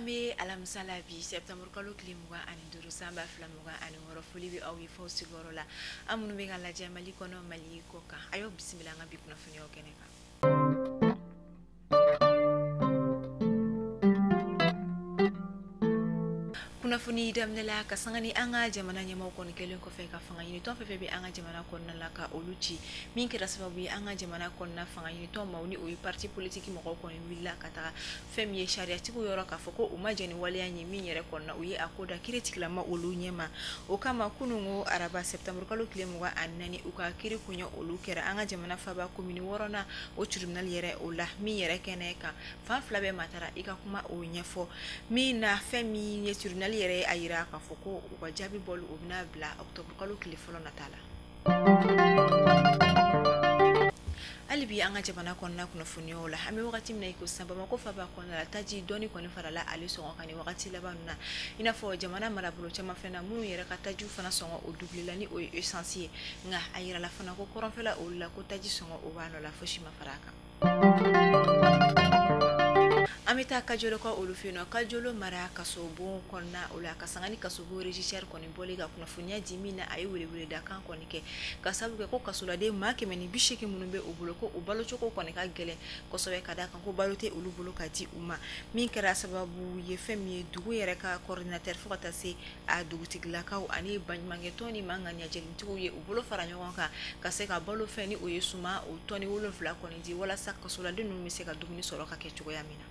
An bɛ alamisa la bi septembre kalo tile 25 san 2026. Foli bɛ aw ye f'aw sigiyɔrɔ la, an minnu bɛ ka lajɛ Mali kɔnɔ, Mali kɔ kan. A y'aw bisimila an ka bi kunnafoniyaw kɛnɛ kan. Kunnafoni daminɛ la ka sanga ni an ka jamana ɲɛmaaw kɔni kɛlen kɔfɛ ka fanga ɲinitɔn fɛn fɛn bɛ an ka jamana kɔnɔna la ka olu ci, min kɛra sababu ye an ka jamana kɔnɔna fanga ɲinitɔn maaw ni o ye parti politique mɔgɔw kɔni wulila ka taga fɛn min ye sariyatigiw yɔrɔ k'a fɔ ko u ma jɛn ni waleya ye min yɛrɛ kɔnɔna u ye a ko da kiiri tigilama olu ɲɛma. O kama kununko araba septembre kalo tile 24 u ka kiiri koɲɛ olu kɛra an ka jamana faaba komini wɔɔrɔnan o tribunal yɛrɛ o la, min yɛrɛ kɛnɛ kan fan fila bɛɛ matara i ka kuma o ɲɛfɔ, min na fɛn min ye tribunal yɛrɛ ye a yira k'a fɔ ko u ka jaabi bɔli o bɛna bila octobre kalo tile fɔlɔ nata la. Hali bi an ka jamana kɔnɔna kunnafoniyaw la, an bɛ wagati min na i ko sisan, Bamakɔ faaba kɔnɔna la taji dɔɔni kɔni farala ale sɔngɔ kan ni wagati laban ninnu na, i n'a fɔ jamana marabolo caman fɛnɛ na minnu yɛrɛ ka tajiw fana sɔngɔ o doublé la ni o ye essence ye. Nka a yirala fana ko kɔrɔnfɛla olu la ko taji sɔngɔ o b'a nɔ la, fosi ma fara a kan. An bɛ taa Kajolokaw olu fɛ yen nɔ, Kajolo mara kasobon kɔnɔna o la ka sanga ni kasobon régisseur kɔni bɔlen ka kunnafoniya di min na a ye weleweledakan kɔni kɛ ka sababu kɛ ko kasoladen maa 180 minnu bɛ u bolo ko u balocogo kɔni ka gɛlɛn kosɛbɛ, ka d'a kan ko balo tɛ olu bolo ka di u ma, min kɛra sababu ye fɛn min ye dugu yɛrɛ ka coordinateur fo ka taa se a dugutigilakaw ani baɲumankɛtɔn ni maa ŋaniyajɛlentigiw ye u bolo fara ɲɔgɔn kan ka se ka balo fɛn ni o ye suman o tɔni 7 kɔni di walasa kasoladen ninnu bɛ se ka dumuni sɔrɔ ka kɛ cogoya min na.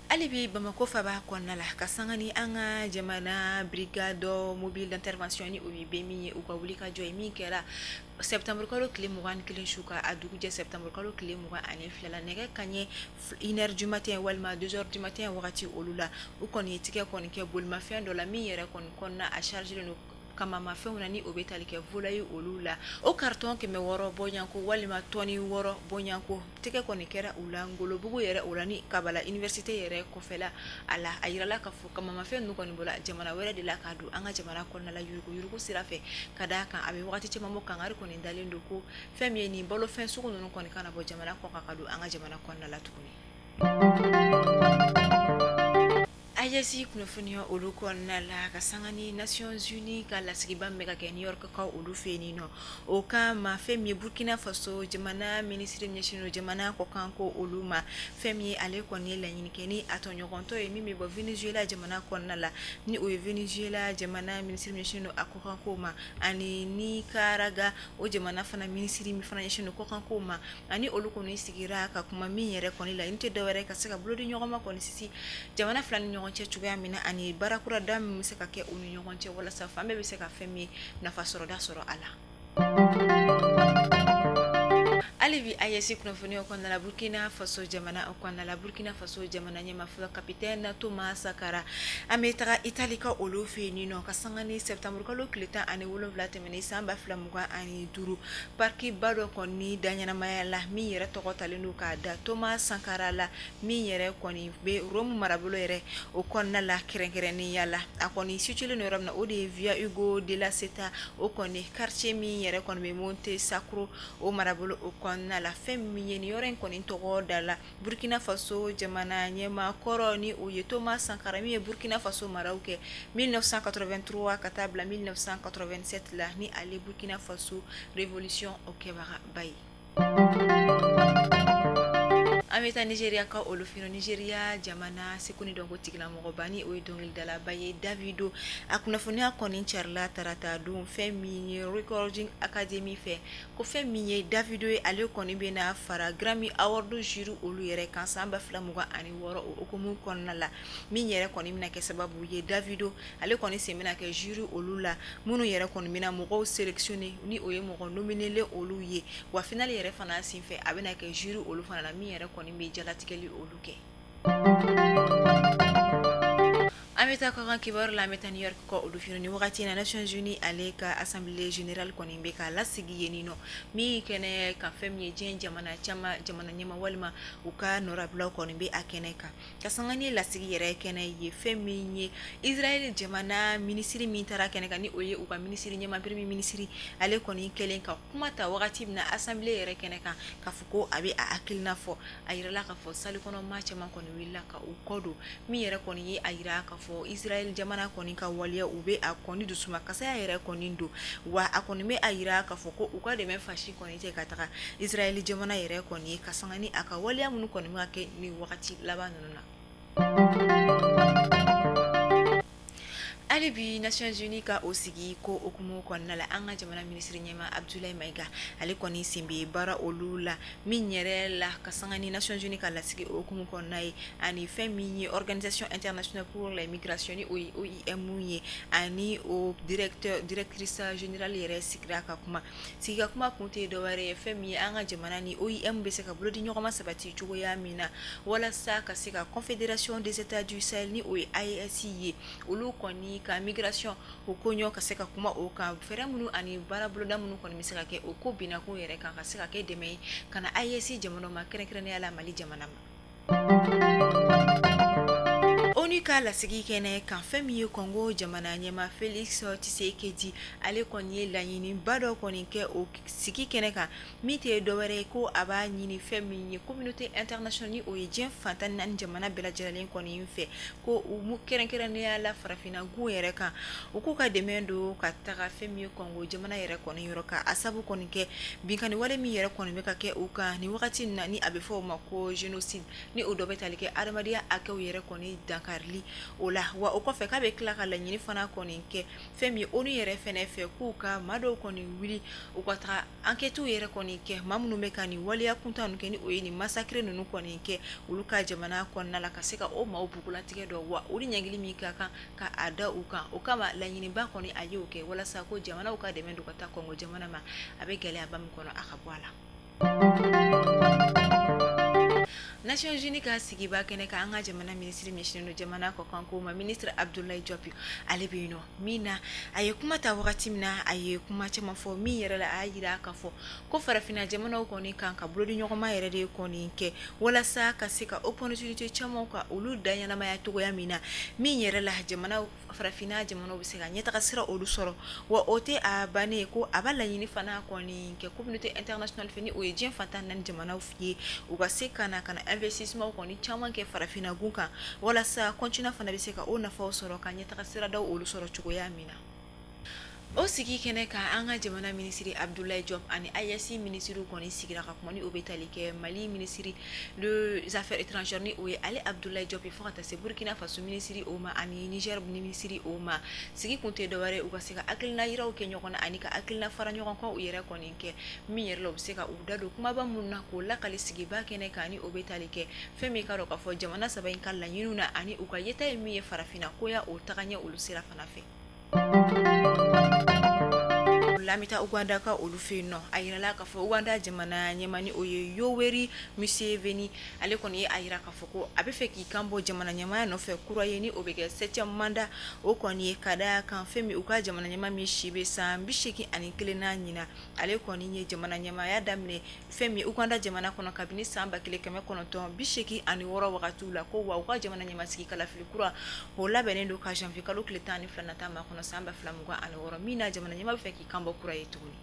Hali bi Bamakɔ faaba kɔnɔna la ka sanga ni an ka jamana brigade mobile d'intervention ni o ye BMI ye, u ka wuli ka jɔ ye min kɛra septembre kalo tile 21 su ka a dugujɛ septembre kalo tile 22 la nɛgɛ kanɲɛ 1h du matin walima 2h du matin wagati olu la, u kɔni ye tigɛ kɔni kɛ bolimafɛn dɔ la min yɛrɛ kɔni kɔnɔna a chargé don kamamafɛnw na ni o bɛ tali kɛ volaille olu la, o carton 600 bɔɲanko walima tɔni 6 bɔɲanko tɛgɛ kɔni kɛra u la Ngolobugu yɛrɛ o la ni Kabala université yɛrɛ kɔfɛla a la. A yirala k'a fɔ kamamafɛn ninnu kɔni bɔla jamana wɛrɛ de la k'a don an ka jamana kɔnɔna la yuruguyurugu sira fɛ, ka d'a kan a bɛ wagati caman bɔ kangari kɔni dalen don ko fɛn min ye nin balofɛn sugu ninnu kɔni kana bɔ jamana kɔ kan ka don an ka jamana kɔnɔna la tuguni. AES kunnafoniya olu kɔnɔna la ka sanga ni Nations Unies ka lasigiba min bɛ ka kɛ New York kaw olu fɛ yen nɔ, o kama fɛn min ye Burkina Faso jamana minisiri ɲɛsinnen don jamana kɔkanko olu ma, fɛn min ye ale kɔni ye laɲini kɛ ni a tɔɲɔgɔntɔ ye min bɛ bɔ Venezuela jamana kɔnɔna la ni o ye Venezuela jamana minisiri ɲɛsinnen don a kɔkanko ma, ani Nicaragua o jamana fana minisiri min fana ɲɛsinnen don kɔkanko ma, ani olu kɔni sigira ka kuma min yɛrɛ kɔni laɲini tɛ dɔwɛrɛ ka se ka bolodi ɲɔgɔn ma kɔni sisi jamana fila ni ɲɔgɔn cɛ cogoya min na, ani baara kura da min bɛ se ka kɛ u ni ɲɔgɔn cɛ walasa fan bɛɛ bɛ se ka fɛn min ye nafa sɔrɔda sɔrɔ a la. Hali bi AES kunnafoniyaw kɔnɔna la, Burkina Faso jamana kɔnɔna la, Burkina Faso jamana ɲɛmaa fɔlɔ capitaine Thomas Sankara, an bɛ taga Itali ka olu fɛ yen nɔ ka sanga ni septembre kalo tile 17 tɛmɛnen san 2025 parc ba dɔ kɔni da ɲɛnamaya la min yɛrɛ tɔgɔ talen don k'a da Thomas Sankara la, min yɛrɛ kɔni bɛ Rome marabolo yɛrɛ o kɔnɔna la kɛrɛnkɛrɛnnenya la. A kɔni situé len don yɔrɔ min na o de ye Via Ugo della Seta, o kɔni quartier min yɛrɛ kɔni bɛ Monte Sacro o marabolo o kɔnɔna la. Fɛn min ye nin yɔrɔ in kɔni tɔgɔ da la Burkina Faso jamana ɲɛmaa kɔrɔ ni o ye Thomas Sankara min ye Burkina Faso maraw kɛ 1983 ka taa bila 1987 la, ni ale Burkina Faso révolution o kɛbagaba ye. An bɛ taa Nigeria ka olu fɛ yen, Nigeria jamana seko ni dɔnko tigilamɔgɔba ni o ye dɔnkilidalaba ye Davido, a kunnafoniya kɔni carila tarata don fɛn min ye Recording Academy fɛ ko fɛn min ye Davido ye ale kɔni bɛna fara Grammy Award jury olu yɛrɛ kan san 2026 o hukumu kɔnɔna la, min yɛrɛ kɔni bɛna kɛ sababu ye Davido ale kɔni sen bɛna kɛ jury olu la minnu yɛrɛ kɔni bɛna mɔgɔw sélectionner ni o ye mɔgɔ nominélen olu ye, wa finale yɛrɛ fana senfɛ a bɛna kɛ jury olu fana la min yɛrɛ kɔni bɛ jalatigɛli olu kɛ. An bɛ taa kɔkan kibaru la, an bɛ taa New York kɔ olu fɛ ni wagati in na. Nations Unies ale ka assemblée générale kɔni bɛ ka lasigi yen nɔ, min kɛnɛ kan fɛn min ye diɲɛ jamana caman jamana ɲɛma walima u ka nɔrabilaw kɔni bɛ a kɛnɛ kan. Ka sanga ni lasigi yɛrɛ kɛnɛ ye, fɛn min ye Israël jamana minisiri min taara kɛnɛ kan, ni o ye u ka minisiri ɲɛma, premier ministre, ale kɔni kɛlen ka kuma ta wagati min na assemblée yɛrɛ kɛnɛ kan, k'a fɔ ko a bɛ a hakilina fɔ, a yirala k'a fɔ salle kɔnɔ maa caman kɔni wulila ka u kɔ don. Min yɛrɛ kɔni ye a yira k'a fɔ Israël jamana kɔni ka waleya, u bɛ a kɔni dusuma kasaya yɛrɛ kɔni don, wa a kɔni bɛ a yira k'a fɔ ko u ka dɛmɛ fasi kɔni tɛ ka taga Israël jamana yɛrɛ kɔni ye, ka sanga ni a ka waleya minnu kɔni bɛ ka kɛ nin wagati laban ninnu na. Hali bi Nations Unies ka o sigi ko hukumu kɔnɔna la, an ka jamana minisiri ɲɛma Abdoulaye Maïga, ale kɔni sen bɛ baara olu la min yɛrɛ la, ka sanga ni Nations Unies ka lasigi o hukumu kɔnɔna ye, ani fɛn min ye Organisation internationale pour les migrations, ni o ye OIM ye, ani o directeur directrice générale yɛrɛ sigira ka kuma. Sigi ka kuma kun tɛ dɔwɛrɛ ye, fɛn min ye an ka jamana ni OIM bɛ se ka bolodi ɲɔgɔnma sabati cogoya min na, walasa ka se ka Confédération des États du Sahel, ni o ye AES ye, olu kɔni ka migration o ko ɲɔ ka se ka kuma o kan, fɛɛrɛ minnu ani baara boloda minnu kɔni bɛ se ka kɛ o ko binakun yɛrɛ kan, ka se ka kɛ dɛmɛ ye ka na AES jamana ma, kɛrɛnkɛrɛnnenya la Mali jamana ma. ONU ka lasigi kɛnɛ kan, fɛn min ye Congo jamana ɲɛma Félix Tshisekedi, ale kɔni ye laɲiniba dɔ kɔni kɛ o sigi kɛnɛ kan, min tɛ dɔwɛrɛ ye ko a b'a ɲini fɛn min ye communauté internationale, ni o ye diɲɛ fan 14 jamana bɛɛ lajɛlen kɔni fɛ, ko u kɛrɛnkɛrɛnnenya la farafinna gun yɛrɛ kan, u k'u ka dɛmɛ don ka taga fɛn min ye Congo jamana yɛrɛ kɔni yɔrɔ kan, a sabu kɔni kɛ binkanni wale min yɛrɛ kɔni bɛ ka kɛ u kan nin wagati in na, ni a bɛ fɔ o ma ko génocide, ni o dɔ bɛ tali kɛ adamadenya hakɛw yɛrɛ kɔni dankarili o la. Wa o kɔfɛ, k'a bɛ tila ka laɲini fana kɔni kɛ fɛn min ye ONU yɛrɛ fɛnɛ fɛ, k'u ka maa dɔw kɔni wuli, u ka taga enquête yɛrɛ kɔni kɛ maa minnu bɛ ka nin waleya kuntan ninnu kɛ, ni o ye nin massacre ninnu kɔni kɛ olu ka jamana kɔnɔna la, ka se ka o maaw bugulatigɛ dɔn, wa olu ɲangili min ka kan ka a da u kan. O kama laɲiniba kɔni a y'o kɛ walasa ko jamanaw ka dɛmɛ don ka taa Congo jamana ma, a bɛ gɛlɛyaba min kɔnɔ, a ka bɔ a la. Nations Unies ka sigiba kɛnɛ kan, an ka jamana minisiri ɲɛsinnen don jamana kɔkan ko ma, ministre Abdoulaye Diop, ale bɛ yen nɔ. Min na a ye kuma ta wagati min na, a ye kuma caman fɔ. Min yɛrɛ la, a y'a yira k'a fɔ ko farafinna jamanaw kɔni kan ka bolodi ɲɔgɔnma yɛrɛ de kɔni kɛ, walasa ka se ka opportunité caman ka olu da ɲɛnamaya cogoya min na, min yɛrɛ la jamana farafinna jamanaw bɛ se ka ɲɛtaga sira olu sɔrɔ. Wa o tɛ a bannen ko a b'a laɲini fana kɔni kɛ communauté internationale fɛ, ni o ye diɲɛ fan 14 jamanaw ye, u ka se ka na ka na investissement kɔni caman kɛ farafinna gun kan, walasa continent fana bɛ se ka o nafaw sɔrɔ, ka ɲɛtaga siradaw olu sɔrɔ cogoya min na. O sigi kɛnɛ kan, an ka jamana minisiri Abdoulaye Diop ani AES minisiriw kɔni sigira ka kuma, ni o bɛ tali kɛ Mali minisiri des affaires étrangères, ni o ye ale Abdoulaye Diop, fo ka taa se Burkina Faso minisiri o ma ani Niger minisiri o ma. Sigi kun tɛ dɔwɛrɛ, u ka se ka hakilina yiraw kɛ ɲɔgɔn na ani ka hakilina fara ɲɔgɔn kan u yɛrɛ kɔni kɛ, min yɛrɛ la u bɛ se ka u da don kumaba minnu na k'o lakali sigiba kɛnɛ kan, ni o bɛ tali kɛ fɛn min ka dɔn k'a fɔ jamana saba in ka laɲiniw na ani u ka yeta ye min ye farafinna koya o taga ɲɛ olu sira fana fɛ. An bɛ taa Uganda ka olu fɛ yen nɔ. A yirala k'a fɔ Uganda jamana ɲɛma, ni o ye Yoweri Museveni, ale kɔni ye a yira k'a fɔ ko a bɛ fɛ k'i kan bɔ jamana ɲɛmaya nɔfɛ kura ye, ni o bɛ kɛ septième mandat o kɔni ye, ka da kan fɛn min u ka jamana ɲɛma min si bɛ san 81 na ɲina, ale kɔni ye jamana ɲɛmaya daminɛ fɛn min Uganda jamana kɔnɔ kabini san 1986 wagatiw la, ko wa u ka jamana ɲɛmasigi kalafili kura o labɛnnen don ka janvier kalo tile 12 nata ma kɔnɔ san 2026, min na jamana ɲɛma bɛ fɛ k'i kan bɔ kura ye tuguni.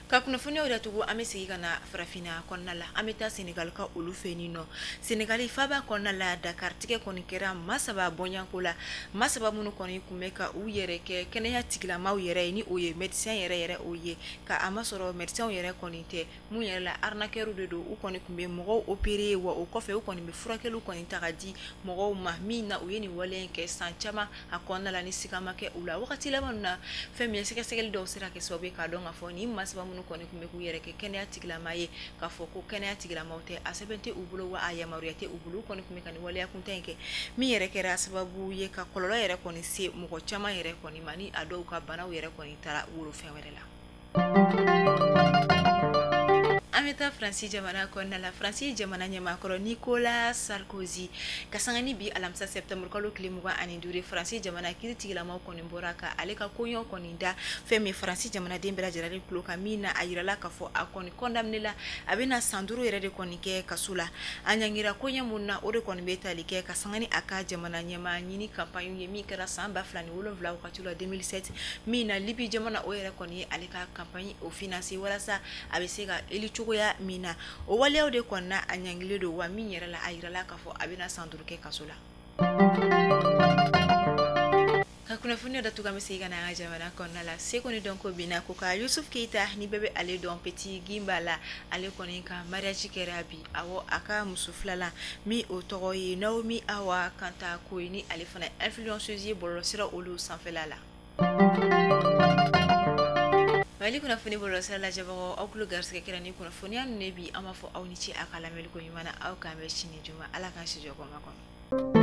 Ka kunnafoniyaw datugu, an bɛ segin ka na farafinna kɔnɔna la. An bɛ taa Senegal ka olu fɛ yen nɔ. Senegal faaba kɔnɔna la, Dakar, tigɛ kɔni kɛra maa saba bɔɲɔgɔnko la, maa saba minnu kɔni tun bɛ ka u yɛrɛ kɛ kɛnɛya tigilamaw yɛrɛ ye, ni o ye médecin yɛrɛ yɛrɛ o ye, ka a ma sɔrɔ médecin yɛrɛ kɔni tɛ, mun yɛrɛ la arnaqueur de don. U kɔni tun bɛ mɔgɔw opérer, wa o kɔfɛ u kɔni bɛ furakɛliw kɔni ta ka di mɔgɔw ma. Min na u ye nin wale in kɛ san caman a kɔnɔna la, ni siga ma kɛ u la. Wagati laban na, fɛn min ye sɛgɛsɛgɛli dɔw sera kɛ sababu ye k'a dɔn k'a fɔ nin maa saba minnu kɔni tun bɛ k'u yɛrɛ kɛ kɛnɛya tigilama ye, k'a fɔ ko kɛnɛya tigilamaw tɛ, a sɛbɛn tɛ u bolo wa a yamaruya tɛ u bolo. U kɔni tun bɛ ka nin waleya kuntan in kɛ, min yɛrɛ kɛra sababu ye ka kɔlɔlɔ yɛrɛ kɔni se mɔgɔ caman yɛrɛ kɔni ma, ni a dɔw ka banaw yɛrɛ kɔni taara wolo fɛn wɛrɛ la. An An bɛ taa Faransi jamana kɔnɔna la. Faransi jamana ɲɛmaakɔrɔ Nicolas Sarkozy, ka sanga ni bi alamisa septembre kalo tile 25, Faransi jamana kiiritigilamaw kɔni bɔra ka ale ka koɲɔ kɔni da fɛn min Faransi jamanaden bɛɛ lajɛlen tulo kan, min na a yirala k'a fɔ a kɔni condamné la, a bɛna san 5 yɛrɛ de kɔni kɛ kaso la. A ɲangira koɲɛ mun na, o de kɔni bɛ tali kɛ ka sanga ni a ka jamana ɲɛmaa ɲini campagne ye min kɛra san 2007 wagati la, 2007, min na Libi jamana o yɛrɛ kɔni ye ale ka campagne o financer walasa a bɛ se ka élu cogoya min na. O waleyaw de kɔni na a ɲangilen don, wa min yɛrɛ la a yirala k'a fɔ a bɛna san 5 kɛ kaso la. Ka kunnafoniya datugu, an bɛ segin ka na an ka jamana kɔnɔna la. Seko ni dɔnko binna ko ka Yusuf Keita, ni bɛɛ bɛ ale dɔn Petit Gimba la, ale kɔni ka mariage kɛra bi. Awɔ, a ka muso filanan min o tɔgɔ ye Naomi Awa Kanta Koyi, ni ale fana influenceuse ye bɔlɔlɔsira olu sanfɛla la. Mali kunnafoni bɔlɔlɔsira lajɛbagaw, aw tulo garisɛgɛ kɛra ni kunnafoniya ninnu ye bi. An b'a fɔ aw ni ce a ka lamɛnni ko ɲuman na. Aw k'an bɛn sini juma. Ala k'an si jɔ kɔma kɔnɔ.